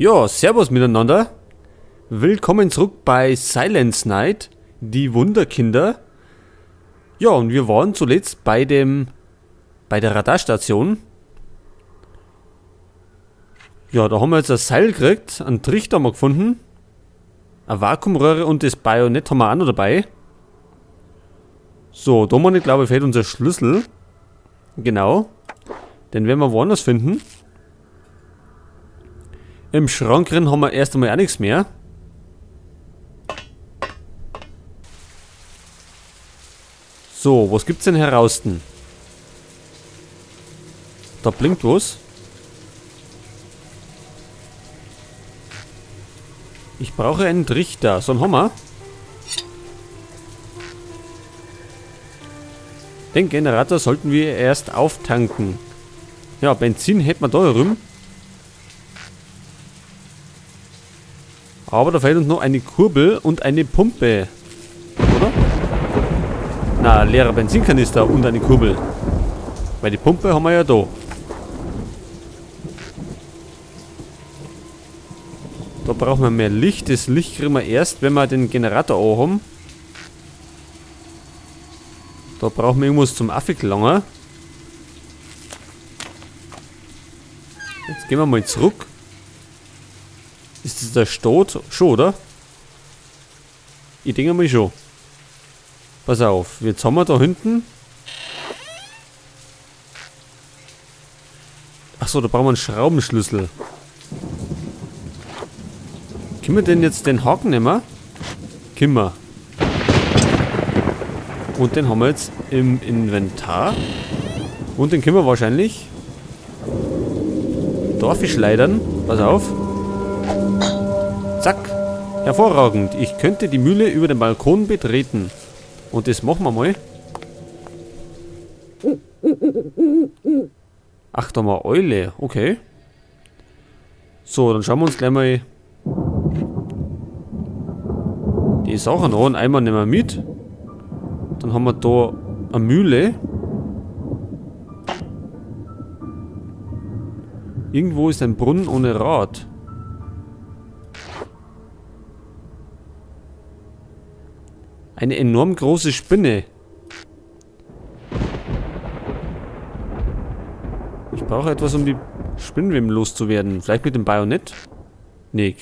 Ja, servus miteinander. Willkommen zurück bei Silence Night, die Wunderkinder. Ja, und wir waren zuletzt bei der Radarstation. Ja, da haben wir jetzt ein Seil gekriegt, einen Trichter haben wir gefunden, eine Vakuumröhre und das Bajonett haben wir auch noch dabei. So, da haben wir, glaube ich, fehlt unser Schlüssel. Genau. Den werden wir woanders finden. Im Schrank drin haben wir erst einmal auch nichts mehr. So, was gibt's denn heraus denn? Da blinkt was. Ich brauche einen Trichter. So einen haben wir. Den Generator sollten wir erst auftanken. Ja, Benzin hätten wir da herum. Aber da fehlt uns noch eine Kurbel und eine Pumpe. Oder? Na, leerer Benzinkanister und eine Kurbel. Weil die Pumpe haben wir ja da. Da brauchen wir mehr Licht. Das Licht kriegen wir erst, wenn wir den Generator anhaben. Da brauchen wir irgendwas zum Affiklangen. Jetzt gehen wir mal zurück. Ist das der Stot? Schon, oder? Ich denke mal schon. Pass auf, jetzt haben wir da hinten. Achso, da brauchen wir einen Schraubenschlüssel. Können wir denn jetzt den Haken nehmen? Können wir. Und den haben wir jetzt im Inventar. Und den können wir wahrscheinlich da schleudern. Pass auf. Zack. Hervorragend. Ich könnte die Mühle über den Balkon betreten. Und das machen wir mal. Ach, da haben wir Eule. Okay. So, dann schauen wir uns gleich mal die Sachen an. Einmal nehmen wir mit. Dann haben wir da eine Mühle. Irgendwo ist ein Brunnen ohne Rad. Eine enorm große Spinne. Ich brauche etwas, um die Spinnenweben loszuwerden. Vielleicht mit dem Bajonett? Nee.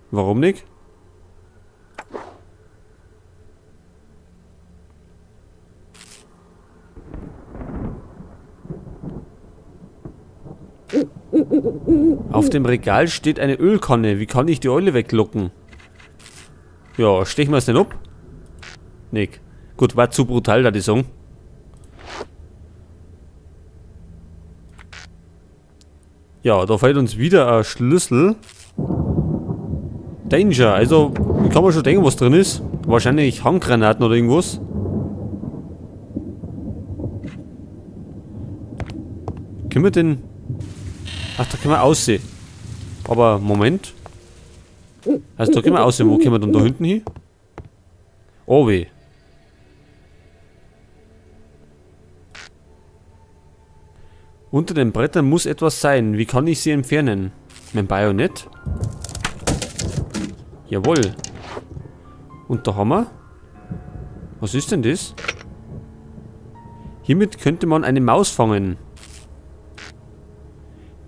Warum nicht? Auf dem Regal steht eine Ölkanne. Wie kann ich die Eule weglocken? Ja, stechen wir es denn ab? Nick. Gut, war zu brutal da die Song. Ja, da fehlt uns wieder ein Schlüssel. Danger, also ich kann mir schon denken, was drin ist. Wahrscheinlich Handgranaten oder irgendwas. Können wir denn... Ach, da können wir aussehen. Aber Moment. Also da können wir aussehen. Wo können wir dann da hinten hin? Oh weh. Unter den Brettern muss etwas sein. Wie kann ich sie entfernen? Mein Bajonett? Jawohl. Und da haben wir... Was ist denn das? Hiermit könnte man eine Maus fangen.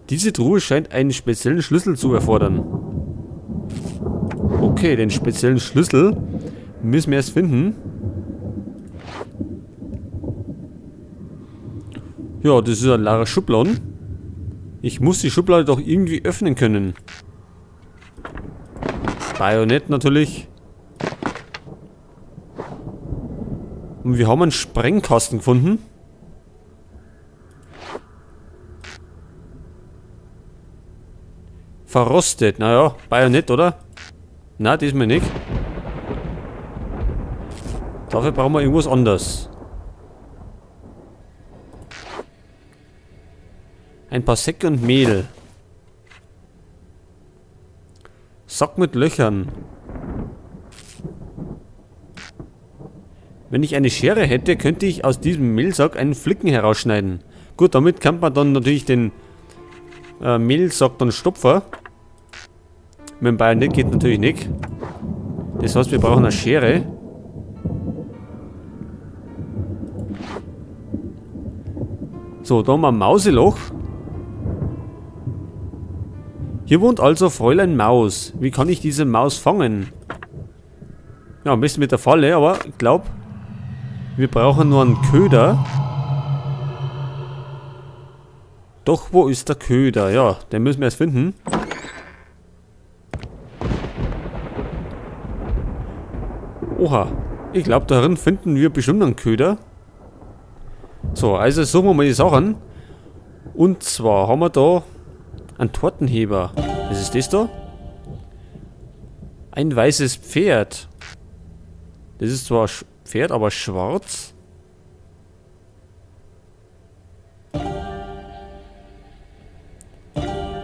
Diese Truhe scheint einen speziellen Schlüssel zu erfordern. Okay, den speziellen Schlüssel müssen wir erst finden. Ja, das ist ein leerer Schubladen. Ich muss die Schublade doch irgendwie öffnen können. Bajonett natürlich. Und wir haben einen Sprengkasten gefunden. Verrostet. Naja, Bajonett, oder? Na, diesmal nicht. Dafür brauchen wir irgendwas anderes. Ein paar Säcke und Mehl. Sack mit Löchern. Wenn ich eine Schere hätte, könnte ich aus diesem Mehlsack einen Flicken herausschneiden. Gut, damit kann man dann natürlich den Mehlsack dann stopfen. Mit dem Bajonett geht natürlich nicht. Das heißt, wir brauchen eine Schere. So, da haben wir ein Mauseloch. Hier wohnt also Fräulein Maus. Wie kann ich diese Maus fangen? Ja, am besten mit der Falle, aber ich glaub, wir brauchen nur einen Köder. Doch, wo ist der Köder? Ja, den müssen wir erst finden. Oha, ich glaub, darin finden wir bestimmt einen Köder. So, also suchen wir mal die Sachen. Und zwar haben wir da einen Tortenheber. Was ist das da? Ein weißes Pferd. Das ist zwar ein Pferd, aber schwarz.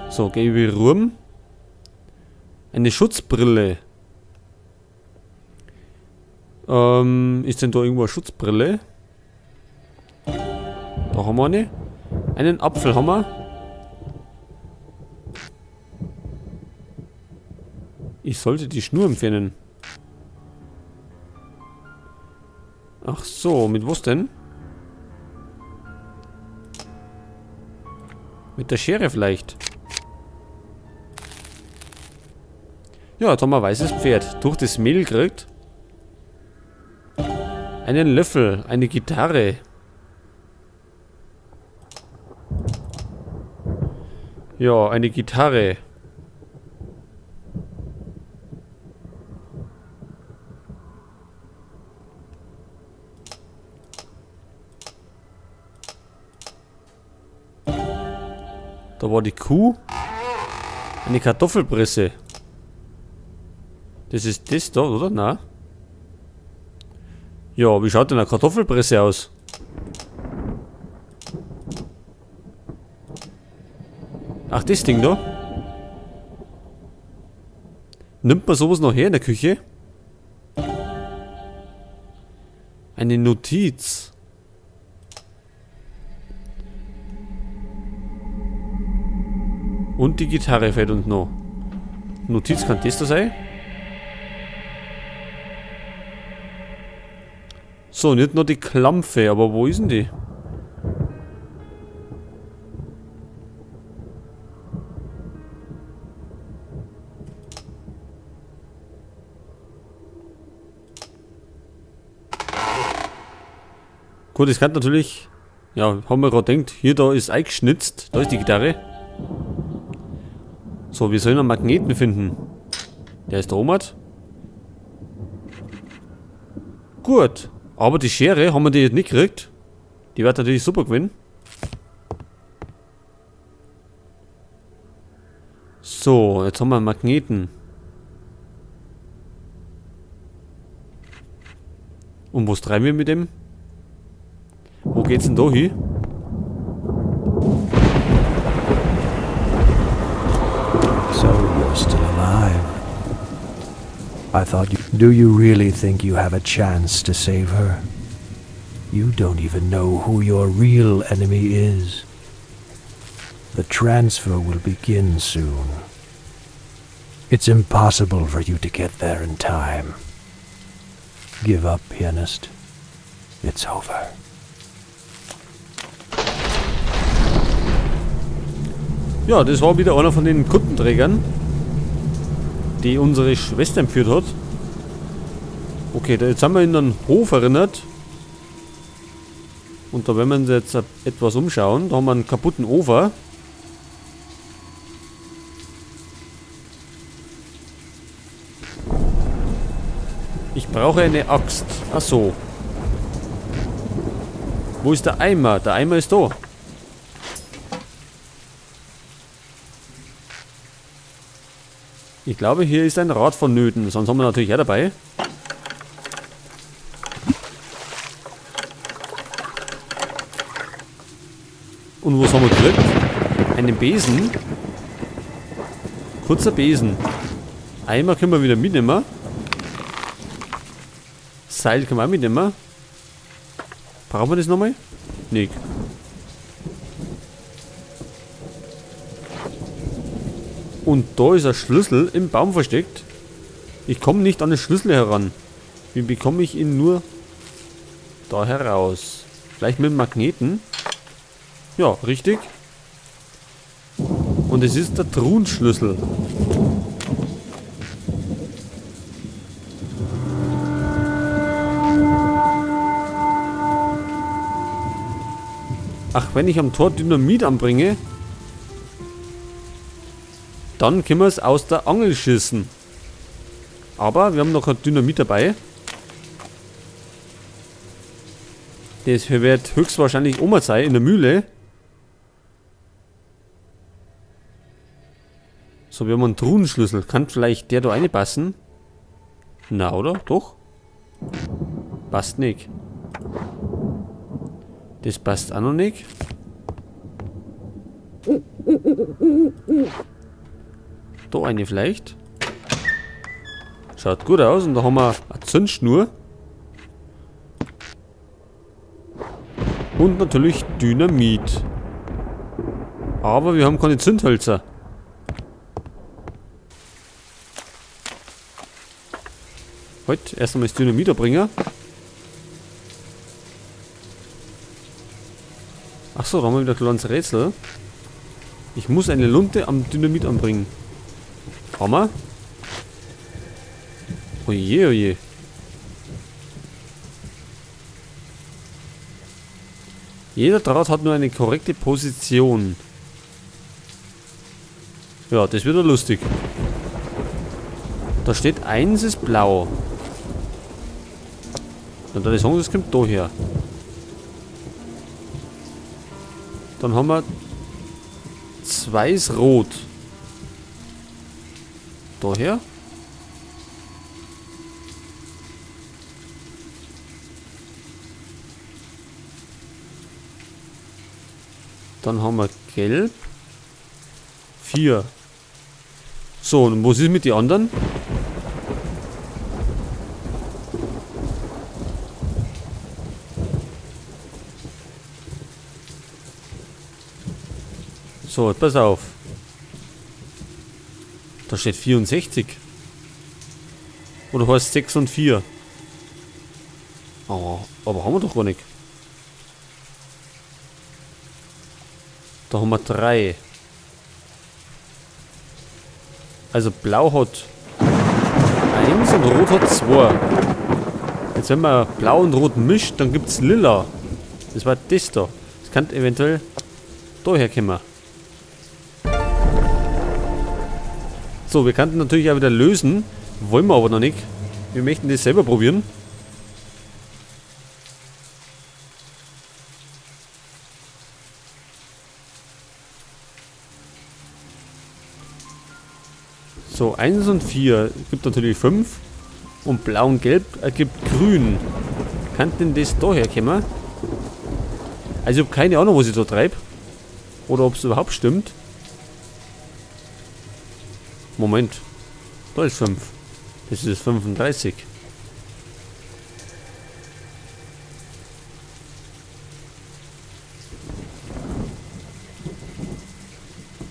So, gelbe Wurm. Eine Schutzbrille. Ist denn da irgendwo eine Schutzbrille? Da haben wir eine. Einen Apfel haben wir. Ich sollte die Schnur entfernen. Ach so, mit was denn? Mit der Schere vielleicht. Ja, jetzt haben wir ein weißes Pferd. Durch das Mehl gekriegt. Einen Löffel, eine Gitarre. Ja, eine Gitarre. Da war die Kuh. Eine Kartoffelpresse. Das ist das da, oder? Nein. Ja, wie schaut denn eine Kartoffelpresse aus? Ach, das Ding da. Nimmt man sowas noch her in der Küche? Eine Notiz. Und die Gitarre fehlt uns noch. Notiz, kann das da sein? So, nicht nur die Klampfe, aber wo ist denn die? Gut, es kann natürlich... Ja, haben wir gerade gedacht, hier, da ist eingeschnitzt. Da ist die Gitarre. So, wir sollen einen Magneten finden. Der ist da oben. Gut. Aber die Schere haben wir die jetzt nicht gekriegt. Die wird natürlich super gewinnen. So, jetzt haben wir einen Magneten. Und was treiben wir mit dem? Wo geht's denn da hin? So you're still alive. I thought you... Do you really think you have a chance to save her? You don't even know who your real enemy is. The transfer will begin soon. It's impossible for you to get there in time. Give up, pianist. It's over. Ja, das war wieder einer von den Kuttenträgern, die unsere Schwester entführt hat. Okay, da, jetzt haben wir in den Hof erinnert. Und da werden wir uns jetzt etwas umschauen. Da haben wir einen kaputten Ofen. Ich brauche eine Axt. Ach so. Wo ist der Eimer? Der Eimer ist da. Ich glaube, hier ist ein Rad vonnöten. Sonst haben wir natürlich auch dabei. Und was haben wir gekriegt? Einen Besen. Kurzer Besen. Eimer können wir wieder mitnehmen. Seil können wir auch mitnehmen. Brauchen wir das nochmal? Nee. Und da ist ein Schlüssel im Baum versteckt. Ich komme nicht an den Schlüssel heran. Wie bekomme ich ihn nur da heraus? Vielleicht mit dem Magneten? Ja, richtig. Und es ist der Truhenschlüssel. Ach, wenn ich am Tor Dynamit anbringe, dann können wir es aus der Angel schießen. Aber wir haben noch ein Dynamit dabei. Das wird höchstwahrscheinlich Oma sein in der Mühle. So, wir haben einen Truhenschlüssel. Kann vielleicht der da reinpassen? Na, oder? Doch? Passt nicht. Das passt auch noch nicht. Da eine vielleicht. Schaut gut aus. Und da haben wir eine Zündschnur. Und natürlich Dynamit. Aber wir haben keine Zündhölzer. Heute erst einmal das Dynamit erbringen. Achso, da haben wir wieder ein kleines Rätsel. Ich muss eine Lunte am Dynamit anbringen. Haben wir? Oje, oje. Jeder Draht hat nur eine korrekte Position. Ja, das wird ja lustig. Da steht 1 ist blau. Dann würde ich sagen, das kommt da her. Dann haben wir 2 ist rot. Daher. Dann haben wir gelb. 4. So, und was ist mit den anderen? So, jetzt pass auf. Da steht 64. Oder heißt 6 und 4? Oh, aber haben wir doch gar nicht. Da haben wir 3. Also blau hat 1 und rot hat 2. Jetzt wenn man blau und rot mischt, dann gibt's lila. Das war das da. Das kann eventuell daher kommen. So, wir könnten natürlich auch wieder lösen. Wollen wir aber noch nicht. Wir möchten das selber probieren. So, 1 und 4 gibt natürlich 5. Und blau und gelb ergibt grün. Kann denn das da herkommen? Also ich hab keine Ahnung, was ich da treibe. Oder ob's überhaupt stimmt. Moment. Da ist 5. Das ist 35.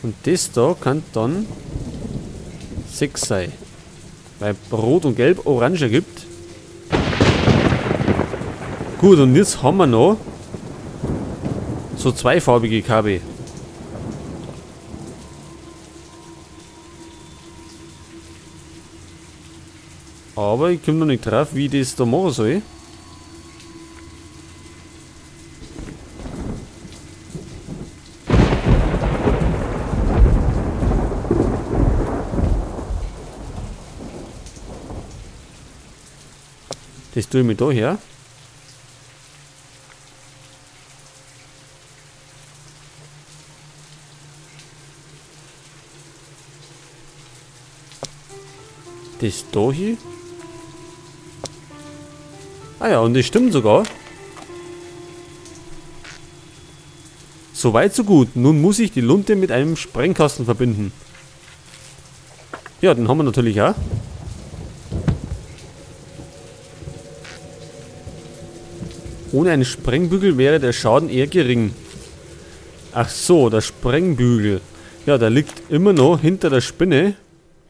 Und das da kann dann 6 sein. Weil Rot und Gelb Orange gibt. Gut, und jetzt haben wir noch so zweifarbige Kabel. Aber ich komme noch nicht drauf, wie ich das da machen soll. Das tue ich mir da her. Das da hier. Ah ja, und das stimmt sogar. Soweit, so gut. Nun muss ich die Lunte mit einem Sprengkasten verbinden. Ja, den haben wir natürlich auch. Ohne einen Sprengbügel wäre der Schaden eher gering. Ach so, der Sprengbügel. Ja, der liegt immer noch hinter der Spinne.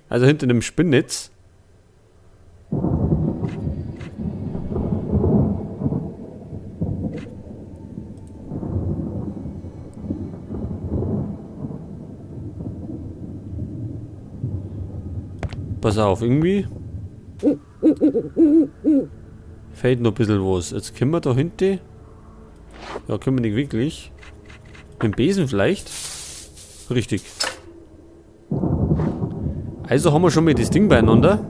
Also hinter dem Spinnnetz. Pass auf, irgendwie fehlt noch ein bisschen was. Jetzt können wir da hinten. Ja, können wir nicht wirklich. Mit dem Besen vielleicht. Richtig. Also haben wir schon mal das Ding beieinander.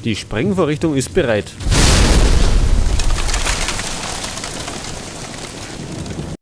Die Sprengvorrichtung ist bereit.